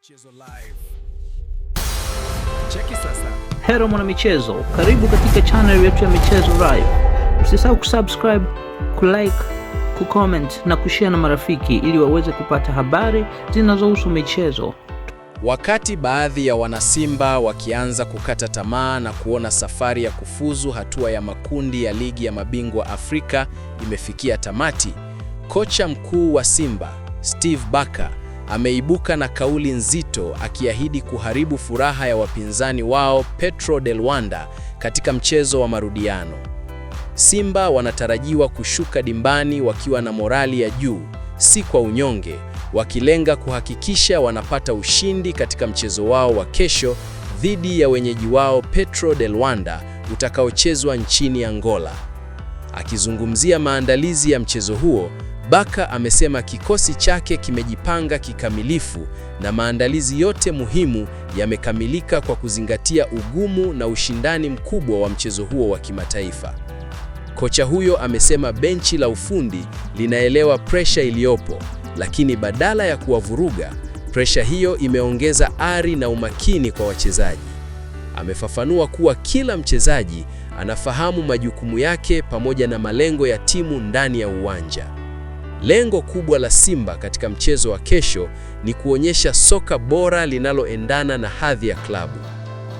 Michezo Live. Cheki sasa. Hello mwanamichezo, karibu katika channel yetu ya Michezo Live. Usisahau kusubscribe, kulike, kucomment na kushare na marafiki ili waweze kupata habari zinazohusu michezo. Wakati baadhi ya wanasimba wakianza kukata tamaa na kuona safari ya kufuzu hatua ya makundi ya Ligi ya Mabingwa Afrika imefikia tamati, kocha mkuu wa Simba, Steve Barker, ameibuka na kauli nzito akiahidi kuharibu furaha ya wapinzani wao Petro de Luanda katika mchezo wa marudiano. Simba wanatarajiwa kushuka dimbani wakiwa na morali ya juu, si kwa unyonge, wakilenga kuhakikisha wanapata ushindi katika mchezo wao wa kesho dhidi ya wenyeji wao Petro de Luanda utakaochezwa nchini Angola. Akizungumzia maandalizi ya mchezo huo, Barker amesema kikosi chake kimejipanga kikamilifu na maandalizi yote muhimu yamekamilika kwa kuzingatia ugumu na ushindani mkubwa wa mchezo huo wa kimataifa. Kocha huyo amesema benchi la ufundi linaelewa presha iliyopo, lakini badala ya kuwavuruga, presha hiyo imeongeza ari na umakini kwa wachezaji. Amefafanua kuwa kila mchezaji anafahamu majukumu yake pamoja na malengo ya timu ndani ya uwanja. Lengo kubwa la Simba katika mchezo wa kesho ni kuonyesha soka bora linaloendana na hadhi ya klabu.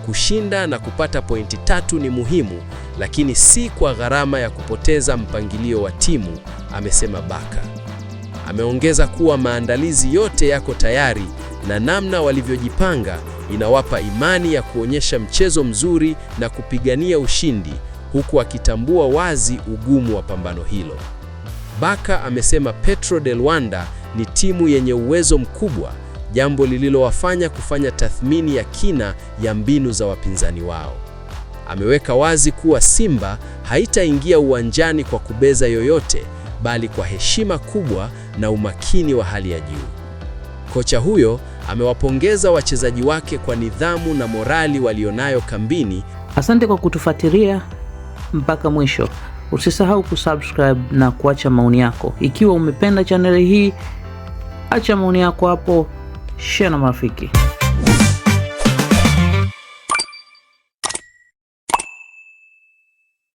Kushinda na kupata pointi 3 ni muhimu, lakini si kwa gharama ya kupoteza mpangilio wa timu, amesema Barker. Ameongeza kuwa maandalizi yote yako tayari na namna walivyojipanga inawapa imani ya kuonyesha mchezo mzuri na kupigania ushindi, huku akitambua wazi ugumu wa pambano hilo. Barker amesema Petro de Luanda ni timu yenye uwezo mkubwa, jambo lililowafanya kufanya tathmini ya kina ya mbinu za wapinzani wao. Ameweka wazi kuwa Simba haitaingia uwanjani kwa kubeza yoyote, bali kwa heshima kubwa na umakini wa hali ya juu. Kocha huyo amewapongeza wachezaji wake kwa nidhamu na morali walionayo kambini. Asante kwa kutufuatilia mpaka mwisho. Usisahau kusubscribe na kuacha maoni yako. Ikiwa umependa chaneli hii, acha maoni yako hapo, share na marafiki.